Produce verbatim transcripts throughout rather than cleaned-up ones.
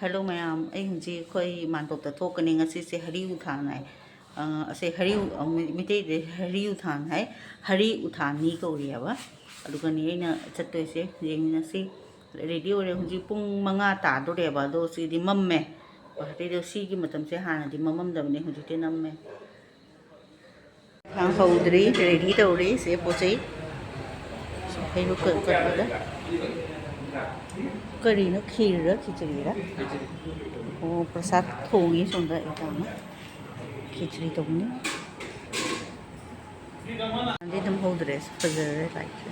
Hello ꯃꯌꯥꯝ, ꯑꯩ ꯍꯧꯖꯤꯛ ꯑꯩꯈꯣꯏ ꯃꯥꯟꯇꯣꯞꯇ ꯊꯣꯛꯀꯅꯤ꯫ ꯉꯁꯤꯁꯦ ꯍꯔꯤ ꯎꯊꯥꯟ ꯍꯥꯏ꯫ ꯑ, ꯑꯁꯦ ꯍꯔꯤ ꯎ-, ꯑ, ꯃꯩꯇꯩꯗ ꯍꯔꯤ ꯎꯊꯥꯟ ꯍꯥꯏ꯫ ꯍꯔꯤ ꯎꯊꯥꯟꯅꯤ ꯀꯧꯔꯤꯑꯕ꯫ ꯑꯗꯨꯒꯅꯤ ꯑꯩꯅ ꯆꯠꯇꯣꯏꯁꯦ꯫ ꯌꯦꯡꯃꯤꯟꯅꯁꯤ꯫ ꯔꯦꯗꯤ ꯑꯣꯏꯔꯦ꯫ ꯍꯧꯖꯤꯛ ꯄꯨꯡ ꯃꯉꯥ ꯇꯥꯗꯣꯔꯦꯕ꯫ ꯑꯗꯣ ꯁꯤꯗꯤ ꯃꯝꯃꯦ꯫ ꯒꯨꯍꯥꯇꯤꯗ ꯁꯤꯒꯤ ꯃꯇꯝꯁꯦ ꯍꯥꯟꯅꯗꯤ ꯃꯝꯃꯝꯗꯕꯅꯦ, ꯍꯧꯖꯤꯛꯇꯤ ꯅꯝꯃꯦ꯫ ꯊꯥꯡ ꯍꯧꯗ꯭ꯔꯤ, ꯔꯦꯗꯤ ꯇꯧꯔꯤ꯫ ꯁꯦ ꯄꯣꯠ ꯆꯩ꯫ ꯍꯩꯔꯨꯛ ꯀ-, ꯀꯩꯅꯣꯗ꯫ ꯀꯔꯤꯅꯣ? ꯈꯤꯔꯔ ꯈꯤꯆꯔꯤꯔ? ꯑꯣ, ꯄ꯭ꯔꯁꯥꯗ ꯊꯣꯡꯉꯤ ꯁꯣꯝꯗ ꯏꯇꯥꯅ꯫ ꯈꯤꯆꯔꯤ ꯇꯧꯅꯤ꯫ ꯑꯗꯩ ꯑꯗꯨꯝ ꯍꯧꯗ꯭ꯔꯦ꯫ ꯐꯖꯔꯦ ꯂꯥꯏꯠꯁꯦ꯫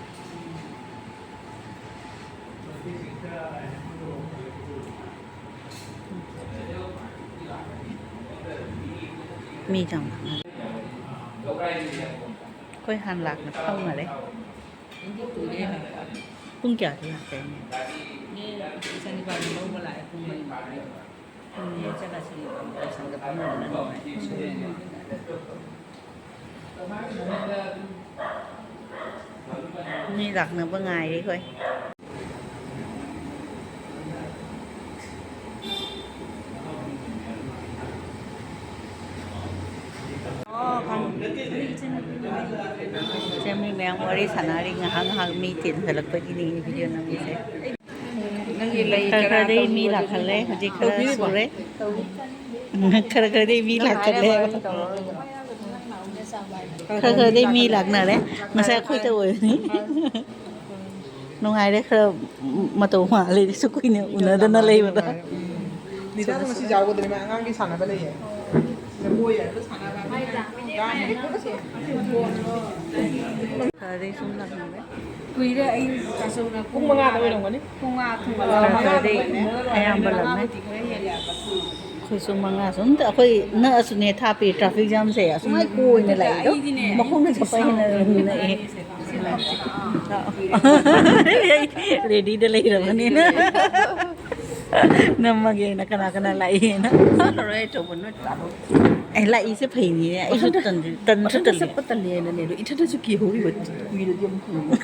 ꯃꯤ ꯌꯥꯝ ꯂꯥꯛꯅꯔꯦ꯫ ꯑꯩꯈꯣꯏ ꯍꯥꯟꯅ ꯂꯥꯛꯅ ꯐꯝꯈꯔꯦ꯫ ꯄꯨꯡ ꯀꯌꯥꯗ ꯂꯥꯛꯀꯦ? ꯃꯤ ꯏꯆꯥꯅꯤꯄꯥꯅ ꯂꯧꯕ ꯂꯥꯛꯑꯦ ꯄꯨꯡ ꯃꯔꯤ ꯃꯈꯥꯏꯗ꯫ ꯎꯝ꯫ ꯃꯤ ꯆꯠꯂꯁꯤ ꯁꯪꯒ ꯐꯝꯃꯗꯅ ꯅꯨꯡꯉꯥꯏ꯫ ꯃꯤ ꯂꯥꯛꯅꯕ ꯉꯥꯏꯔꯤ ꯑꯩꯈꯣꯏ꯫ ꯏꯆꯦ, ꯃꯤ ꯃꯌꯥꯝ ꯋꯥꯔꯤ ꯁꯥꯟꯅꯔꯤ꯫ ꯉꯥꯏꯍꯥꯛ ꯉꯥꯏꯍꯥꯛ ꯃꯤ ꯆꯤꯟꯈꯠꯂꯛꯄꯒꯤꯅꯤ video ꯅꯝꯃꯤꯁꯦ꯫ ꯈꯔ ꯈꯔꯗꯤ ꯃꯤ ꯂꯥꯛꯈꯠꯂꯦ, ꯍꯧꯖꯤꯛ ꯈꯔ ꯁꯨꯔꯦ꯫ ꯈꯔ ꯈꯔꯗꯤ ꯃꯤ ꯂꯥꯛꯈꯠꯂꯦ꯫ ꯈꯔ ꯈꯔꯗꯤ ꯃꯤ ꯂꯥꯛꯅꯔꯦ꯫ ꯉꯁꯥꯏ ꯑꯩꯈꯣꯏꯇ ꯑꯣꯏꯕꯅꯤ꯫ ꯅꯨꯡꯉꯥꯏꯔꯦ, ꯈꯔ ꯃꯇꯧ ꯃꯥꯜꯂꯦ, ꯁꯨ ꯀꯨꯏꯅ ꯎꯅꯗꯅ ꯂꯩꯕꯗꯣ꯫ ꯎꯝ꯫ ꯅꯤꯗꯥꯗꯣ ꯉꯁꯤ ꯌꯥꯎꯒꯗ꯭ꯔꯦ, ꯃꯥ ꯑꯉꯥꯡꯒꯤ ꯁꯥꯟꯅꯕ ꯂꯩꯌꯦ꯫ ꯖꯒꯣꯏ ꯍꯥꯏꯕ꯭ꯔꯥ ꯁꯥꯟꯅꯕ ꯍꯥꯏꯕ꯭ꯔꯥ? ꯈꯔꯗꯤ ꯁꯨꯝ ꯂꯥꯛꯅꯔꯦ꯫ ꯀꯨꯏꯔꯦ ꯑꯩ ꯇꯥꯆꯧꯅ ꯄꯨꯡ ꯃꯉꯥꯗ ꯑꯣꯏꯔꯝꯒꯅꯤ꯫ ꯄꯨꯡ ꯃꯉꯥ ꯊꯣꯡꯕ ꯈꯔ ꯈꯔꯗꯤ ꯑꯌꯥꯝꯕ ꯂꯥꯛꯅꯩ꯫ ꯃꯉꯥꯕꯨꯗꯤ ꯈꯔ ꯍꯦꯜꯂꯦ ꯍꯥꯏꯕ꯫ ꯑꯩꯈꯣꯏꯁꯨ ꯃꯉꯥ ꯁꯨꯝ, ꯑꯩꯈꯣꯏ ꯅꯛꯑꯁꯨꯅꯦ ꯊꯥꯞꯄꯤ, traffic jamꯁꯦ ꯑꯁꯨꯃꯥꯏ ꯀꯣꯏꯅ ꯂꯥꯛꯏꯗꯣ꯫ ꯑꯩꯗꯤꯅꯦ, ꯃꯈꯣꯡꯅ ꯆꯠꯄ ꯍꯦꯟꯅ ꯅꯛꯑꯦ꯫ Readyꯗ ꯂꯩꯔꯕꯅꯤꯅ꯫ ꯅꯝꯃꯒꯦꯅ ꯀꯅꯥ ꯀꯅꯥ ꯂꯥꯛꯏꯅ꯫ ꯆꯠꯂꯔꯣꯏ ꯑꯆꯧꯕ ꯅꯣꯏ ꯇꯥꯃꯣ꯫ ꯑꯦ, ꯂꯥꯛꯏꯁꯦ ꯐꯩꯅꯦ꯫ ꯑꯩꯁꯨ ꯃꯊꯟꯇ, ꯇꯟꯗꯤ, ꯇꯟꯁꯨ ꯃꯊꯟꯇ ꯇꯜꯂꯤ꯫ ꯆꯠꯄ ꯇꯜꯂꯦꯅꯅꯦ, ꯑꯗꯣ ꯏꯊꯟꯇꯁꯨ ꯀꯤꯍꯧꯔꯤꯕ꯫ ꯀꯨꯏꯔꯗꯤ ꯑꯃꯨꯛ ꯀꯤꯍꯧꯔꯤꯕ꯫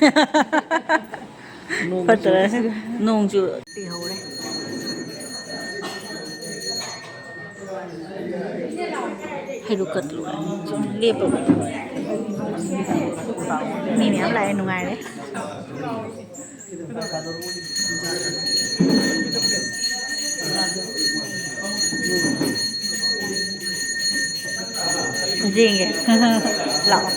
ꯐꯠꯇ꯭ꯔꯦ꯫ ꯅꯣꯡꯁꯨ ꯇꯤꯍꯧꯔꯦ꯫ ꯂꯦꯞꯄꯕ꯫ ꯃꯤ ꯃꯌꯥꯝ ꯂꯥꯛꯑꯦ, ꯅꯨꯡꯉꯥꯏꯔꯦ꯫ ꯌꯦꯡꯒꯦ꯫ ꯂꯥꯛꯑꯣ꯫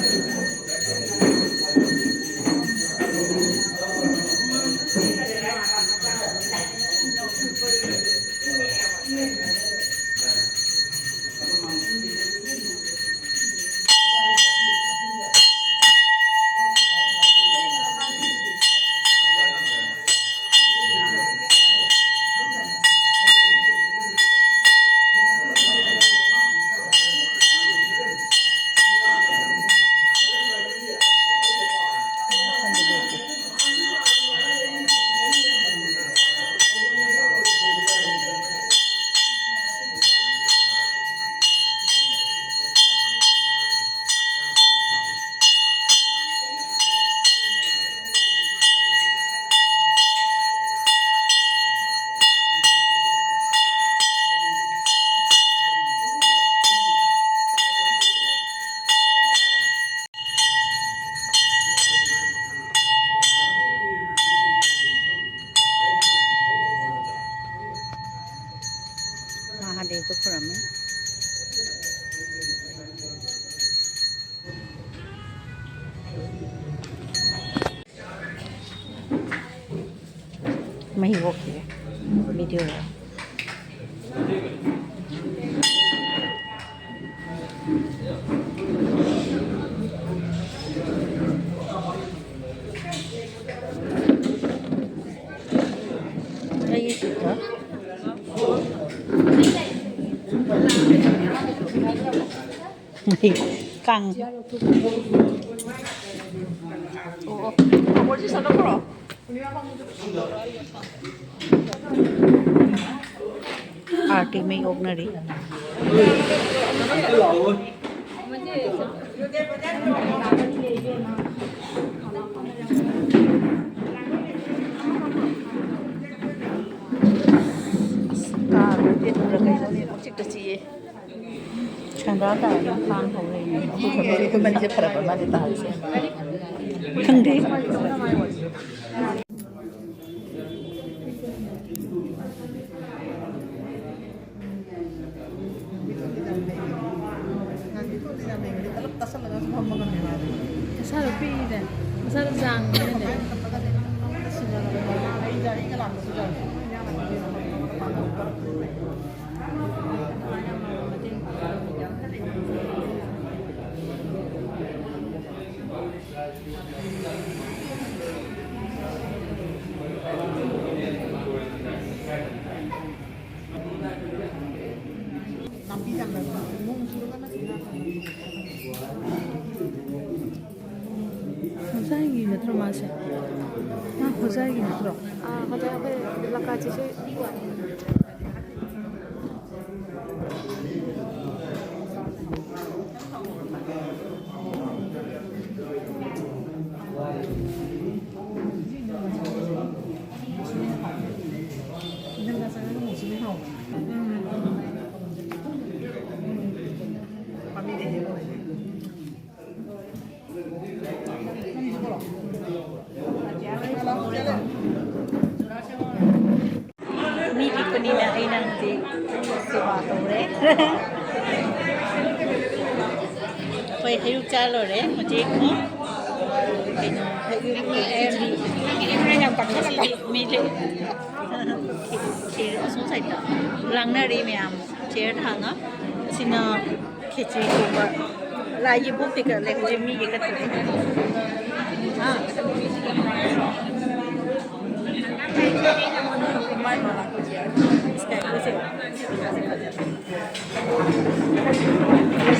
ꯃꯍꯥꯗꯦꯕꯗꯣ ꯈꯨꯔꯨꯝꯃꯤ꯫ ꯃꯍꯤ ꯑꯣꯛꯈꯤꯒꯦ ꯚꯤꯗꯤꯑꯣꯗ꯫ ꯑꯩꯒꯤ ꯁꯤꯠꯇꯣ꯫ ꯀꯥꯡ꯫ ꯑꯣ, ꯑꯣ꯫ ꯈꯣꯡꯃꯣꯔꯁꯤ ꯁꯠꯂꯛꯈ꯭ꯔꯣ꯫ ꯑꯥꯔꯇꯤ ꯃꯩ ꯑꯣꯛꯅꯔꯤ꯫ ꯑꯁ, ꯀꯥꯡꯅ ꯇꯤꯟꯗ ꯀꯩꯅꯣꯅꯦ ꯄꯪꯆꯤꯛꯇ ꯆꯤꯛꯑꯦ꯫ ꯄꯨꯔꯥ ꯇꯥꯔꯦ, ꯀꯥꯡ ꯍꯧꯔꯦꯅꯦ꯫ ꯑꯩꯈꯣꯏ ꯃꯅꯤꯁꯦ ꯐꯔꯛꯄ ꯃꯥꯅꯦ ꯇꯥꯔꯤꯁꯦ꯫ ꯈꯪꯗꯦ꯫ ꯃꯁꯥꯗꯣ ꯄꯤꯛꯏꯗ꯫ ꯃꯁꯥꯗꯣ ꯆꯥꯡꯅꯤꯅꯅꯦ꯫ ꯍꯣꯖꯥꯏꯒꯤ ꯅꯠꯇ꯭ꯔꯣ ꯃꯥꯁꯦ? ꯃꯥ ꯍꯣꯖꯥꯏꯒꯤ ꯅꯠꯇ꯭ꯔꯣ? ꯑꯥ, ꯍꯣꯖꯥꯏ ꯑꯩꯈꯣꯏ ꯂꯪꯀꯥ ꯆꯦꯁꯨ꯫ ꯃꯤ ꯄꯤꯛꯄꯅꯤꯅ ꯑꯩꯅ ꯍꯧꯖꯤꯛ ꯁꯦꯕꯥ ꯇꯧꯔꯦ꯫ ꯑꯩꯈꯣꯏ ꯍꯩꯔꯨꯛ ꯆꯥ ꯂꯣꯏꯔꯦ ꯍꯧꯖꯤꯛ꯫ ꯀꯩꯅꯣ, ꯍꯩꯔꯨꯛ ꯌꯥꯝ ꯀꯛꯊꯠꯂꯛꯀꯅꯨ꯫ ꯃꯤ ꯂꯩ꯫ ꯈꯦ-, ꯈꯦ-, ꯑꯁꯣꯝ ꯁꯥꯏꯠꯇ ꯂꯥꯡꯅꯔꯤ ꯃꯌꯥꯝ꯫ ꯆꯤꯌꯔ ꯊꯥꯅ꯫ ꯑꯁꯤꯅ ꯈꯦꯆ꯭ꯔꯤ ꯊꯣꯡꯕ꯫ ꯂꯥꯏꯒꯤ ꯚꯣꯛꯇꯤ ꯀꯠꯂꯦ, ꯍꯧꯖꯤꯛ ꯃꯤꯒꯤ ꯀꯠꯇ꯭ꯔꯤ꯫ ꯍꯥ?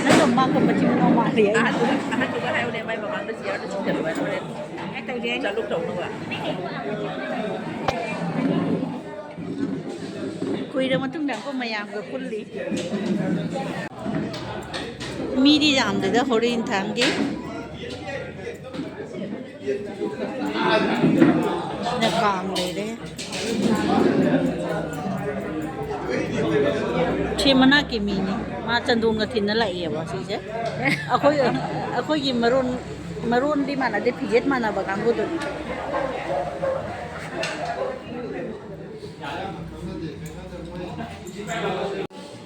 ꯅꯪꯒ ꯃꯥꯒ ꯃꯆꯤꯟ ꯃꯅꯥꯎ ꯃꯥꯜꯂꯤ ꯑꯩ꯫ ꯑꯍꯟꯗꯨꯒ, ꯑꯍꯟꯗꯨꯒ ꯍꯥꯏꯌꯨꯅꯦ, ꯃꯥꯏ ꯃꯃꯥꯡꯗ ꯆꯤꯌꯔꯗꯨ ꯆꯤꯡꯁꯤꯜꯂꯨ ꯍꯥꯏꯌꯨꯅꯦ꯫ ꯆꯥꯂꯨꯛ ꯇꯧꯅꯕ꯫ ꯀꯨꯏꯔ ꯃꯇꯨꯡꯗ ꯑꯩꯈꯣꯏ ꯃꯌꯥꯝꯒ ꯄꯨꯜꯂꯤ꯫ ꯃꯤꯗꯤ ꯌꯥꯝꯗꯦꯗ ꯍꯣꯔꯦꯟ ꯊꯥꯡꯒꯤ꯫ ꯁꯤꯅ ꯀꯥꯡ ꯂꯩꯔꯦ꯫ ꯁꯤ ꯃꯅꯥꯛꯀꯤ ꯃꯤꯅꯤ꯫ ꯃꯥ ꯆꯟꯗꯣꯟꯒ ꯊꯤꯟꯅ ꯂꯥꯛꯏꯌꯦꯕ ꯁꯤꯁꯦ꯫ ꯑꯩꯈꯣꯏ, ꯑꯩꯈꯣꯏꯒꯤ ꯃꯔꯣꯟ, ꯃꯔꯣꯟꯗꯤ ꯃꯥꯟꯅꯗꯦ, ꯐꯤꯖꯦꯠ ꯃꯥꯟꯅꯕ ꯀꯥꯡꯕꯨꯗꯨꯅꯤ꯫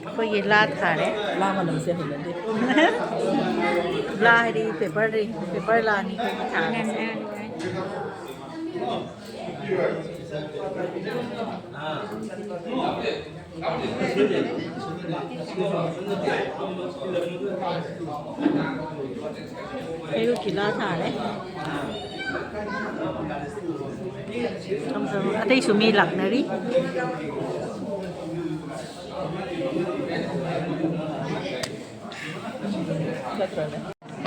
ꯑꯩꯈꯣꯏꯒꯤ ꯂꯥ ꯊꯥꯔꯦ꯫ ꯂꯥ ꯃꯅꯝꯁꯦ ꯍꯩꯅꯗꯦ꯫ ꯂꯥ ꯍꯥꯏꯗꯤ ꯄꯦꯄꯔꯗꯤ, ꯄꯦꯄꯔ ꯂꯥꯅꯤ ꯑꯩꯈꯣꯏꯒꯤ ꯊꯥꯔꯤꯁꯦ꯫ ꯍꯩꯔꯨꯛꯀꯤ ꯂꯥ ꯊꯥꯔꯦ꯫ ꯑꯇꯩꯁꯨ ꯃꯤ ꯂꯥꯛꯅꯔꯤ꯫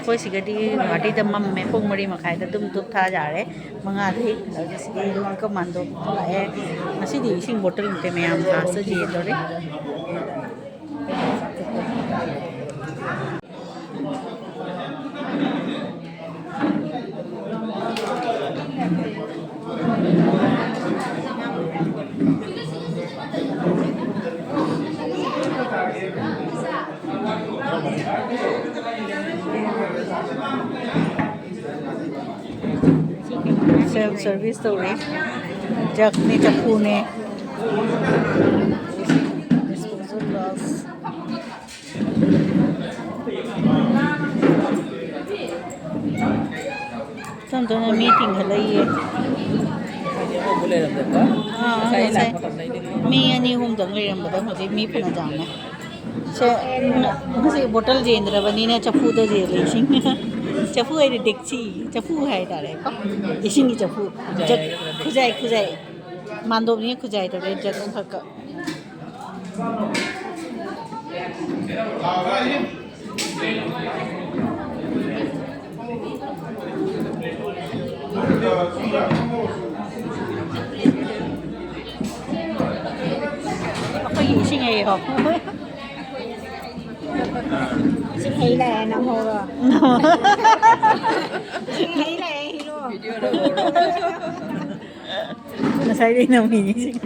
ꯑꯩꯈꯣꯏ ꯁꯤꯒꯗꯤ ꯒꯨꯍꯥꯇꯤꯗ ꯃꯝꯃꯦ꯫ ꯄꯨꯡ ꯃꯔꯤ ꯃꯈꯥꯏꯗ ꯑꯗꯨꯝ ꯙꯨꯞ ꯊꯥ ꯌꯥꯔꯦ꯫ ꯃꯉꯥꯗꯒꯤ꯫ ꯑꯗꯨꯒ ꯁꯤꯗꯤ ꯀꯃꯥꯟꯗꯣ ꯂꯥꯛꯑꯦ꯫ ꯉꯁꯤꯗꯤ ꯏꯁꯤꯡ ꯕꯣꯇꯜ ꯑꯃꯇ ꯃꯌꯥꯝ ꯐ꯭ꯂꯥꯛꯁꯇ ꯌꯦꯟꯗꯣꯔꯦ꯫ Self service ꯇꯧꯔꯦ꯫ ꯖꯛꯅꯦ, ꯆꯐꯨꯅꯦ꯫ Disposal glass꯫ ꯇꯞ ꯇꯞꯅ ꯃꯤ ꯇꯤꯡꯈꯠꯂꯛꯏꯌꯦ꯫ ꯑꯥ, ꯉꯁꯥꯏ ꯃꯤ ꯑꯅꯤ ꯑꯍꯨꯝꯗꯪ ꯂꯩꯔꯝꯕꯗ ꯍꯧꯖꯤꯛ ꯃꯤ ꯐꯅ ꯌꯥꯝꯃꯦ꯫ ꯁꯦ, ꯉꯁꯤ ꯕꯣꯇꯜ ꯌꯦꯟꯗ꯭ꯔꯕꯅꯤꯅ ꯆꯐꯨꯗ ꯌꯦꯜꯂꯦ ꯏꯁꯤꯡ꯫ ꯆꯐꯨ ꯍꯥꯏꯗꯤ ꯗꯦꯛꯆꯤ, ꯆꯐꯨ ꯍꯥꯏꯇꯥꯔꯦꯀꯣ꯫ ꯏꯁꯤꯡꯒꯤ ꯆꯐꯨ꯫ ꯖꯛ, ꯈꯨꯖꯥꯏ, ꯈꯨꯖꯥꯏ꯫ ꯃꯥꯟꯗꯣꯞꯅꯤ ꯈꯨꯖꯥꯏ ꯇꯧꯔꯦ ꯖꯛ ꯑꯃꯈꯛꯀ꯫ ꯑꯩꯈꯣꯏꯒꯤ ꯏꯁꯤꯡ ꯍꯩ ꯍꯣ꯫ ꯏꯁꯤꯡ ꯍꯩ ꯂꯥꯛꯑꯦ, ꯅꯪꯍꯧꯔꯣ꯫ ꯏꯁꯤꯡ ꯍꯩ ꯂꯥꯛꯑꯦ, ꯍꯤꯔꯣ꯫ ꯉꯁꯥꯏꯗꯩ ꯅꯝꯃꯤꯅꯤ ꯏꯁꯤꯡ꯫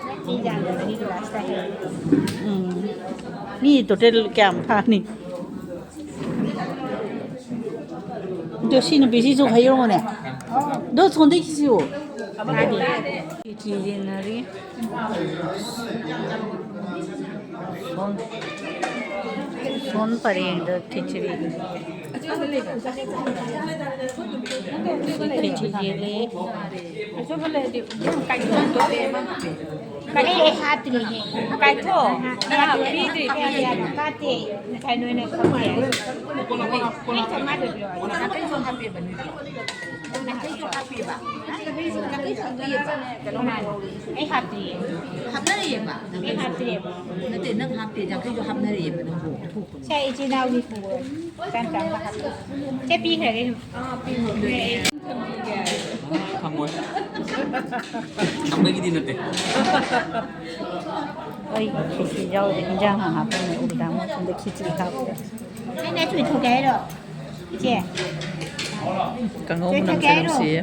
ꯅꯠꯇꯦ, ꯌꯥꯗꯕ꯫ ꯎꯝ꯫ ꯃꯤ total ꯀꯌꯥꯝ ꯐꯥꯅꯤ? ꯑꯗꯣ ꯁꯤ ꯅꯨꯄꯤꯁꯤꯁꯨ ꯍꯩꯔꯣꯅꯦ꯫ ꯑꯗꯣ ꯁꯣꯟꯗꯩ ꯈꯤꯁꯤꯑꯣ꯫ ꯈꯦꯆꯤ ꯌꯦꯟꯅꯔꯤ꯫ ꯁꯣꯟ, ꯁꯣꯟ ꯄꯔꯦꯡꯗ ꯈꯦꯆ꯭ꯔꯤ꯫ ꯈꯦꯆ꯭ꯔꯤ ꯌꯦꯜꯂꯦ꯫ ꯑꯩ, ꯑꯩ ꯍꯥꯞꯇ꯭ꯔꯤꯌꯦ꯫ ꯀꯥꯏꯊꯣꯛ꯫ ꯅꯪ ꯄꯤꯗ꯭ꯔꯤ꯫ ꯀꯥꯠꯇꯦ꯫ ꯉꯁꯥꯏ ꯅꯣꯏꯅ ꯈꯪꯗꯦ꯫ ꯑꯩ ꯆꯥꯝꯃꯉꯥꯗ ꯄꯤꯔꯛꯑꯣ꯫ ꯑꯩ ꯍꯥꯞꯇ꯭ꯔꯤꯌꯦ꯫ ꯍꯥꯞꯅꯔꯤꯑꯕ? ꯑꯩ ꯍꯥꯞꯇ꯭ꯔꯤꯌꯦꯕ꯫ ꯅꯠꯇꯦ, ꯅꯪ ꯍꯥꯞꯇꯦ, ꯌꯥꯡꯈꯩꯁꯨ ꯍꯥꯞꯅꯔꯤꯑꯕ ꯅꯪꯕꯨ꯫ ꯁꯦ, ꯏꯆꯤꯟ ꯏꯅꯥꯎꯒꯤ ꯄꯨꯔꯣ꯫ ꯆꯥꯝ ꯆꯥꯝꯗ ꯍꯥꯞꯄꯣ꯫ ꯁꯦ, ꯄꯤꯈ꯭ꯔꯒꯦ꯫ ꯊꯝꯃꯣꯏ꯫ ꯊꯝꯕꯒꯤꯗꯤ ꯅꯠꯇꯦ꯫ ꯑꯩ ꯈꯦꯆꯤ ꯌꯥꯎꯗꯦ, ꯏꯟꯖꯥꯡ ꯍꯥꯟꯅ ꯍꯥꯞꯄꯝꯃꯦ, ꯎꯔꯗꯥꯡ ꯃꯆꯨꯝꯗ ꯈꯦꯆꯤ ꯍꯥꯞꯄꯦ꯫ ꯑꯩꯅ ꯆꯨꯏꯊꯣꯛꯀꯦ ꯍꯥꯏꯔꯣ? ꯏꯆꯦ? ꯀꯥꯡꯉꯧ ꯃꯅꯝꯁꯦ ꯆꯨꯏꯊꯣꯛꯀꯦ ꯍꯥꯏꯔꯣ? ꯅꯨꯡꯁꯤꯌꯦ꯫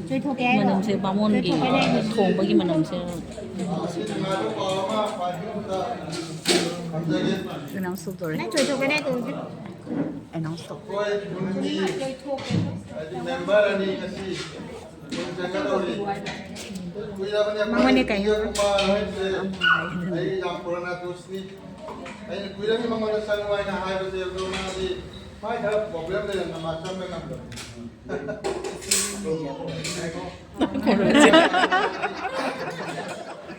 ꯆꯨꯏꯊꯣꯛꯀꯦ ꯍꯥꯏꯔꯣ? ꯃꯅꯝꯁꯦ ꯕꯥꯃꯣꯟꯒꯤ ꯆꯨꯏꯊꯣꯛꯀꯦ ꯍꯥꯏꯔꯣ? ꯊꯣꯡꯕꯒꯤ ꯃꯅꯝꯁꯦ꯫ Announce ꯇꯧꯗꯣꯔꯦ꯫ ꯅꯪ ꯆꯨꯏꯊꯣꯛꯀꯦ ꯍꯥꯏꯔꯣ? Announce ꯇꯧ꯫ ꯃꯉꯣꯟꯗ ꯀꯩ ꯍꯥꯏꯕ? ꯑꯩ ꯌꯥꯝ ꯄꯨꯔꯥꯅꯥ ꯗꯣꯁꯅꯤ꯫ ꯑꯩꯅ ꯀꯨꯏꯔꯕ ꯃꯉꯣꯟꯗ ꯆꯪꯉꯨ ꯍꯥꯏꯅ ꯍꯥꯏꯕꯁꯦ, ꯑꯗꯣ ꯃꯥꯗꯤ ꯃꯥꯏ ꯈꯔ problem ꯂꯩꯔꯝꯅ ꯃꯥ ꯆꯪꯕ ꯉꯝꯗꯕꯅꯤ꯫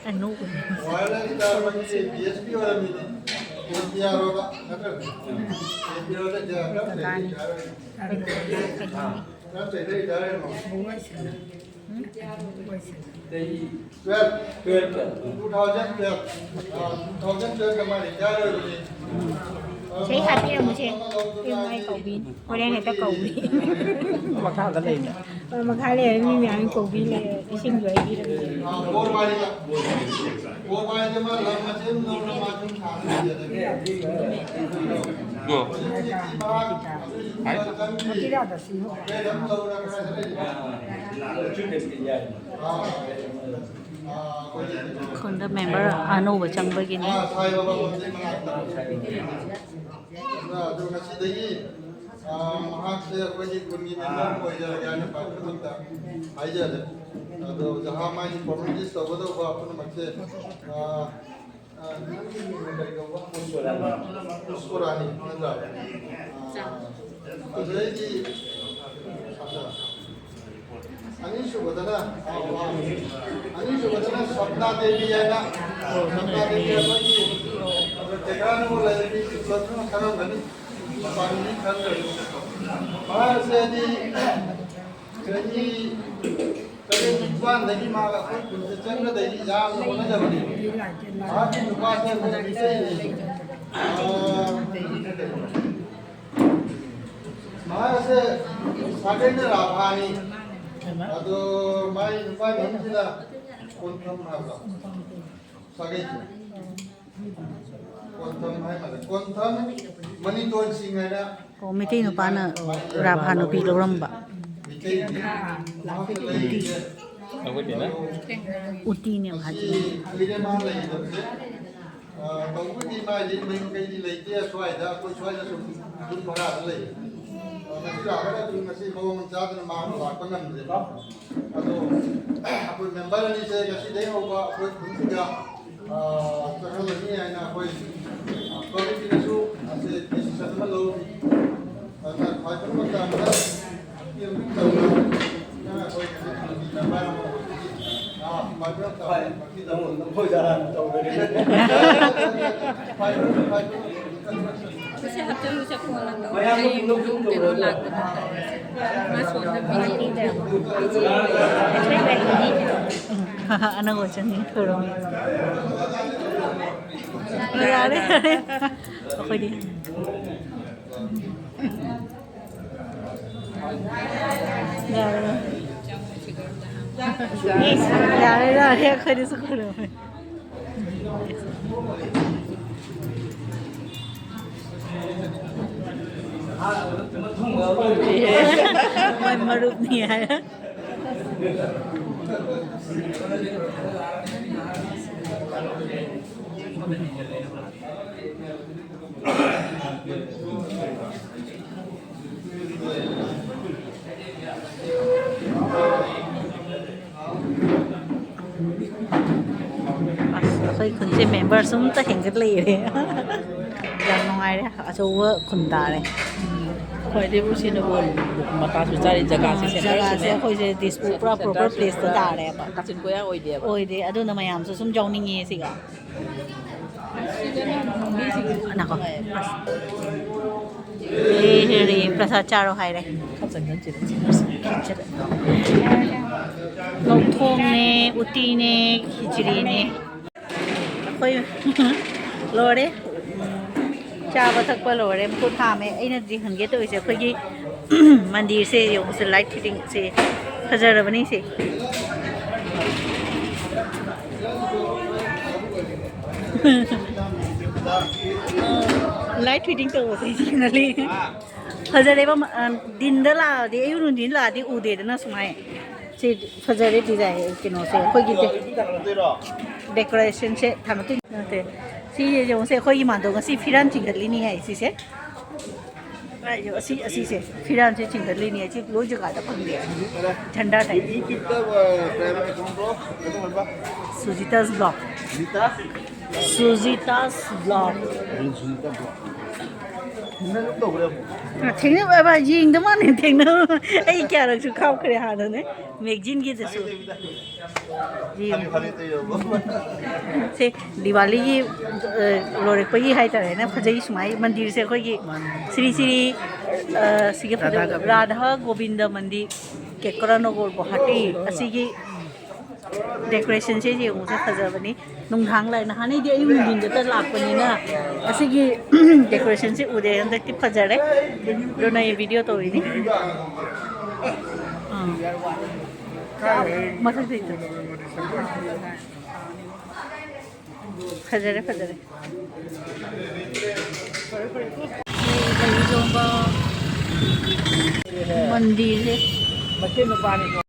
ꯑꯅꯧꯕꯅꯤ꯫ Wireless star ꯑꯃꯒꯤ DSP ꯑꯣꯏꯔꯝꯃꯤꯅꯤ꯫ DSP ꯌꯥꯔꯣꯏꯕ, ꯅꯠꯇ꯭ꯔ? DSP ꯌꯥꯔꯣꯏꯗ, ꯌꯥꯔꯣꯏ꯫ ꯀꯅꯥꯅꯤ? ꯌꯥꯔꯣꯏ꯫ ꯀꯅꯥꯅꯤ? ꯅꯪ ꯆꯩꯗ ꯌꯥꯔꯣꯏ꯫ Twelve꯫ Twelve꯫ Two thousand twelve꯫ ꯑꯥ, two thousand twelve ꯗ ꯃꯥ retire ꯑꯣꯏꯕꯅꯤ꯫ ꯏꯁꯩ ꯁꯛꯄꯤꯔꯝꯃꯨꯁꯦ꯫ ꯏꯃꯥꯏ ꯀꯧꯕꯤ꯫ ꯍꯣꯔꯦꯟ ꯍꯦꯛꯇ ꯀꯧꯕꯤ꯫ ꯃꯈꯥꯗ ꯂꯩꯅꯦ꯫ ꯍꯣꯏ, ꯃꯈꯥ ꯂꯩꯔꯦ, ꯃꯤ ꯃꯌꯥꯝ ꯀꯧꯕꯤ ꯂꯩꯔꯦ꯫ ꯏꯁꯤꯡꯁꯨ ꯍꯩꯕꯤꯔꯝꯃꯦ꯫ ꯑꯥ, ꯕꯣꯔꯃꯥꯏꯗ꯫ ꯕꯣꯔꯃꯥꯏꯗ ꯃꯥ ꯂꯝ ꯃꯆꯦꯠ ꯑꯃ ꯂꯧꯔꯒ ꯃꯥ ꯁꯨꯝ ꯊꯥꯡꯉꯒ ꯂꯩꯔꯦ꯫ ꯍꯧꯖꯤꯛꯇꯤ ꯃꯍꯥꯛ ꯑꯗꯨꯒꯤ ꯍꯥꯏ꯫ ꯆꯪꯗ꯭ꯔꯤ꯫ ꯀꯩꯗ ꯑꯃ ꯂꯧꯔꯒ ꯀꯗꯥꯏꯗ ꯂꯩꯔꯤꯕ? ꯈꯨꯟ ꯃꯦꯝꯕꯔ ꯑꯅꯧꯕ ꯆꯪꯕꯒꯤꯅꯤ꯫ ꯑꯥ, ꯁꯥꯏ ꯕꯥꯕꯥ ꯃꯟꯗꯤꯔ ꯃꯅꯥꯛꯇ꯫ ꯑꯗꯨꯅ ꯑꯗꯨ ꯉꯁꯤꯗꯒꯤ, ꯑꯥ, ꯃꯍꯥꯛꯁꯦ ꯑꯩꯈꯣꯏꯒꯤ ꯈꯨꯟꯒꯤ ꯃꯦꯝꯕꯔ ꯑꯃ ꯑꯣꯏꯖꯔꯒꯦ ꯍꯥꯏꯅ ꯈ꯭ꯋꯥꯏ ꯈꯨꯗꯛꯇ ꯍꯥꯏꯖꯔꯦ꯫ ꯑꯗꯣ ꯖꯍꯥ ꯃꯥꯒꯤ ꯐꯣꯔꯃꯦꯂꯤꯇꯤꯁ ꯇꯧꯒꯗꯧꯕ ꯄꯨꯝꯅꯃꯛꯁꯦ, ꯑꯥ, ꯑꯥ, ꯀꯔꯤ ꯀꯧꯕ? ꯄꯨꯁꯄꯔꯥꯅꯤ ꯅꯠꯇ꯭ꯔꯥ? ꯑꯥ, ꯑꯗꯨꯗꯩꯗꯤ, ꯑꯥ, ꯑꯅꯤꯁꯨꯕꯗꯅ, ꯑꯅꯤꯁꯨꯕꯗꯅ ꯁꯞꯅꯥ ꯗꯦꯕꯤ ꯍꯥꯏꯅ, ꯁꯞꯅꯥ ꯗꯦꯕꯤ ꯑꯩꯈꯣꯏꯒꯤ ꯇꯦꯡꯅꯧꯄꯜ ꯂꯩꯔꯛꯀꯤ ꯄꯨꯂꯞꯅ ꯈꯪꯉꯝꯒꯅꯤ, ꯃꯄꯥꯟꯒꯤ ꯈꯪꯗ꯭ꯔꯁꯨ꯫ ꯃꯍꯥꯛ ꯑꯁꯦ ꯍꯥꯏꯗꯤ ꯆꯍꯤ ꯇꯔꯦꯠ ꯅꯤꯄꯥꯟꯗꯒꯤ ꯃꯍꯥꯛ ꯑꯩꯈꯣꯏ ꯈꯨꯟꯗ ꯆꯪꯒꯗꯒꯤ ꯌꯥꯝꯅ ꯍꯣꯠꯅꯖꯕꯅꯤ꯫ ꯃꯍꯥꯛꯀꯤ ꯅꯨꯄꯥꯁꯦ ꯑꯩꯈꯣꯏ ꯃꯩꯇꯩꯅꯤ꯫ ꯑꯥ, ꯃꯍꯥꯛ ꯑꯁꯦ ꯁꯥꯒꯩꯅ ꯔꯥꯚꯥꯅꯤ꯫ ꯑꯗꯣ ꯃꯥꯒꯤ ꯅꯨꯄꯥꯒꯤ ꯃꯃꯤꯡꯁꯤꯅ ꯀꯣꯟꯊꯝ ꯍꯥꯏꯕ꯭ꯔꯣ? ꯁꯥꯒꯩꯁꯦ꯫ ꯀꯣꯟꯊꯝ ꯍꯥꯏ ꯃꯥꯜꯂꯦ꯫ ꯀꯣꯟꯊꯝ ꯃꯅꯤꯇꯣꯟ ꯁꯤꯡ ꯍꯥꯏꯅ꯫ ꯑꯣ, ꯃꯩꯇꯩ ꯅꯨꯄꯥꯅ ꯔꯥꯚꯥ ꯅꯨꯄꯤ ꯂꯧꯔꯝꯕ꯫ ꯃꯩꯇꯩꯒꯤ ꯃꯍꯥꯛꯅ ꯂꯩꯔꯤꯁꯦ꯫ ꯎꯇꯤꯅꯦꯕ ꯍꯥꯏꯁꯦ꯫ ꯀꯨꯏꯔꯦ ꯃꯥ ꯂꯩꯒꯗꯕꯁꯦ꯫ ꯑ, ꯇꯧꯕꯕꯨꯗꯤ ꯃꯥꯗꯤ ꯃꯌꯨꯝ ꯀꯩꯗꯤ ꯂꯩꯇꯦ ꯁ꯭ꯋꯥꯏꯗ, ꯑꯩꯈꯣꯏ ꯁ꯭ꯋꯥꯏꯗ ꯁꯨꯝ ꯌꯨꯝ ꯚꯔꯥꯗ ꯂꯩ꯫ ꯑ, ꯉꯁꯤ ꯂꯥꯛꯀꯗꯕꯗꯨ ꯉꯁꯤ ꯃꯑꯣꯡ ꯆꯥꯗꯅ ꯃꯥ ꯂꯥꯛꯄ ꯉꯝꯗ꯭ꯔꯦ꯫ ꯑꯗꯣ ꯑꯩꯈꯣꯏ ꯃꯦꯝꯕꯔ ꯑꯅꯤꯁꯦ ꯉꯁꯤꯗꯒꯤ ꯍꯧꯕ ꯑꯩꯈꯣꯏ ꯈꯨꯟꯁꯤꯗ, ꯑ, ꯆꯪꯍꯜꯂꯅꯤ ꯍꯥꯏꯅ ꯑꯩꯈꯣꯏ, ꯑ, ꯀꯃꯤꯇꯤꯅꯁꯨ ꯉꯁꯤ ꯗꯤꯁꯤꯖꯟ ꯑꯃ ꯂꯧꯔꯤ꯫ ꯑꯗꯨꯅ ꯈ꯭ꯋꯥꯏ ꯐꯕ ꯃꯇꯝꯗ ꯑꯅꯧꯕ ꯆꯪꯉꯤ ꯊꯣꯏꯔꯣꯝ꯫ ꯌꯥꯔꯦ, ꯌꯥꯔꯦ꯫ ꯑꯩꯈꯣꯏꯗꯤ꯫ ꯌꯥꯔꯦ꯫ ꯌꯥꯔꯦ, ꯌꯥꯔꯦ, ꯑꯩꯈꯣꯏꯗꯤ ꯁꯨꯈꯨꯔꯝꯃꯦ꯫ ꯃꯣꯏ ꯃꯔꯨꯞꯅꯤ ꯍꯥꯏ꯫ ꯑꯁ, ꯑꯩꯈꯣꯏ ꯈꯨꯟꯁꯦ ꯃꯦꯝꯕꯔꯁꯨ ꯑꯝꯇ ꯍꯦꯟꯒꯠ ꯂꯩꯔꯦ꯫ ꯌꯥꯝ ꯅꯨꯡꯉꯥꯏꯔꯦ, ꯑꯆꯧꯕ ꯈꯨꯟ ꯇꯥꯔꯦ꯫ ꯈ꯭ꯋꯥꯏꯗꯩ ꯎꯁꯤꯅ ꯑꯣꯏ ꯃꯇꯥꯁꯨ ꯆꯥꯔꯤ ꯖꯒꯥꯁꯦ, ꯖꯒꯥꯁꯦ ꯁꯦꯟꯇꯔꯁꯨꯅꯦ꯫ ꯑꯩꯈꯣꯏꯁꯦ ꯗꯤꯁꯄꯨꯔ ꯄꯨꯔꯥ ꯄ꯭ꯔꯣꯄꯔ ꯄ꯭ꯂꯦꯁꯇ ꯇꯥꯔꯦꯕ꯫ ꯀꯥꯆꯤꯟ ꯀꯣꯌꯥ ꯑꯣꯏꯗꯦꯕ꯫ ꯑꯣꯏꯗꯦ, ꯑꯗꯨꯅ ꯃꯌꯥꯝꯁꯨ ꯁꯨꯝ ꯌꯥꯎꯅꯤꯡꯉꯦ ꯁꯤꯒ꯫ ꯉꯥꯏꯈꯣ꯫ ꯑꯦ, ꯍꯦꯔꯤ, ꯄ꯭ꯔꯁꯥꯗ ꯆꯥꯔꯣ ꯍꯥꯏꯔꯦ꯫ ꯂꯧꯊꯣꯡꯅꯦ, ꯎꯇꯤꯅꯦ, ꯈꯤꯆ꯭ꯔꯤꯅꯦ꯫ ꯑꯩꯈꯣꯏ ꯂꯣꯏꯔꯦ꯫ ꯆꯥꯕ ꯊꯛꯄ ꯂꯣꯏꯔꯦ꯫ ꯃꯈꯨꯠ ꯍꯥꯝꯃꯦ꯫ ꯑꯩꯅ ꯍꯧꯖꯤꯛ ꯍꯪꯒꯦ ꯇꯧꯔꯤꯁꯦ ꯑꯩꯈꯣꯏꯒꯤ ꯃꯟꯗꯤꯔꯁꯦ ꯌꯦꯡꯉꯨꯁꯦ, ꯂꯥꯏꯠ ꯐꯤꯠꯇꯤꯡꯁꯦ ꯐꯖꯔꯕꯅꯤ ꯁꯦ꯫ ꯂꯥꯏꯠ ꯐꯤꯠꯇꯤꯡ ꯇꯧꯕꯁꯦ ꯁꯤꯅ ꯂꯩ꯫ ꯐꯖꯔꯦꯕ꯫ ꯃ-, ꯑ, ꯗꯤꯟꯗ ꯂꯥꯛꯑꯗꯤ, ꯑꯌꯨꯛ ꯅꯨꯡꯊꯤꯟ ꯂꯥꯛꯑꯗꯤ ꯎꯗꯦꯗꯅ ꯁꯨꯃꯥꯏ꯫ ꯁꯤ ꯐꯖꯔꯦ ꯗꯤꯖꯥꯏꯟ, ꯀꯩꯅꯣꯁꯦ ꯑꯩꯈꯣꯏꯒꯤ ꯗꯦ-, ꯗꯦꯀꯣꯔꯦꯁꯟꯁꯦ ꯊꯥꯡꯒꯠꯇꯣꯏ ꯅꯠꯇꯦ꯫ ꯁꯤ ꯌꯦꯡꯉꯨꯁꯦ, ꯑꯩꯈꯣꯏꯒꯤ ꯃꯥꯟꯗꯣ ꯉꯁꯤ ꯐꯤꯔꯥꯟ ꯆꯤꯡꯈꯠꯂꯤꯅꯤ ꯍꯥꯏ ꯁꯤꯁꯦ꯫ ꯑꯁꯤ, ꯑꯁꯤꯁꯦ ꯐꯤꯔꯥꯟꯁꯦ ꯆꯤꯡꯈꯠꯂꯤꯅꯤ ꯍꯥꯏ, ꯁꯤ ꯂꯣꯏ ꯖꯒꯥꯗ ꯐꯪꯗꯦ꯫ ꯖꯟꯗꯥ ꯇꯥꯏ꯫ YouTube-ꯇ, ꯑ, ꯀꯔꯤ ꯍꯥꯏꯕ account-ꯇꯣ? ꯀꯩꯅꯣ ꯍꯥꯏꯕ? ꯁꯨꯖꯤꯇꯥꯁ ꯕ꯭ꯂꯣꯛ꯫ ꯁꯨꯖꯤꯇꯥꯁ ꯕ꯭ꯂꯣꯛ꯫ ꯁꯨꯖꯤꯇꯥꯁ ꯕ꯭ꯂꯣꯛ꯫ ꯊꯦꯡꯅꯕ ꯍꯥꯏꯕ, ꯌꯦꯡꯗ ꯃꯥꯅꯦ, ꯊꯦꯡꯅꯕ꯫ ꯑꯩ ꯀꯌꯥꯔꯛꯁꯨ ꯀꯥꯞꯈ꯭ꯔꯦ ꯍꯥꯟꯅꯅꯦ, ꯃꯦꯒꯖꯤꯟꯒꯤꯗꯁꯨ꯫ ꯌꯦꯡꯉꯨ꯫ ꯁꯦ, ꯗꯤꯋꯥꯂꯤꯒꯤ, ꯑ, ꯂꯣꯏꯔꯛꯄꯒꯤ ꯍꯥꯏꯇꯥꯔꯦꯅꯦ, ꯐꯖꯩ ꯁꯨꯃꯥꯏ ꯃꯟꯗꯤꯔꯁꯦ ꯑꯩꯈꯣꯏꯒꯤ ꯁ꯭ꯔꯤ ꯁ꯭ꯔꯤ, ꯑ, ꯁꯤꯒꯤ ꯐꯖꯕ ꯔꯥꯙꯥ ꯒꯣꯕꯤꯟꯗ ꯃꯟꯗꯤꯔ, ꯀꯦꯀ꯭ꯔꯥ ꯅꯒꯔ, ꯒꯨꯋꯥꯍꯥꯇꯤ꯫ ꯑꯁꯤꯒꯤ ꯗꯦꯀꯣꯔꯦꯁꯟꯁꯦ ꯌꯦꯡꯉꯨꯁꯦ, ꯐꯖꯕꯅꯤ꯫ ꯅꯨꯡꯗꯥꯡ ꯂꯥꯏ, ꯅꯍꯥꯟꯅꯩꯗꯤ ꯑꯌꯨꯛ ꯅꯨꯡꯊꯤꯟꯗꯇ ꯂꯥꯛꯄꯅꯤꯅ ꯑꯁꯤꯒꯤ ꯗꯦꯀꯣꯔꯦꯁꯟꯁꯦ ꯎꯗꯦ꯫ ꯍꯟꯗꯛꯇꯤ ꯐꯖꯔꯦ, ꯑꯗꯨꯅ ꯑꯩ ꯚꯤꯗꯤꯑꯣ ꯇꯧꯔꯤꯅꯤ꯫ ꯑꯥ꯫ ꯃꯊꯛꯇꯩ ꯆꯠ-, ꯐꯖꯔꯦ, ꯐꯖꯔꯦ꯫ ꯃꯟꯗꯤꯔꯁꯦ꯫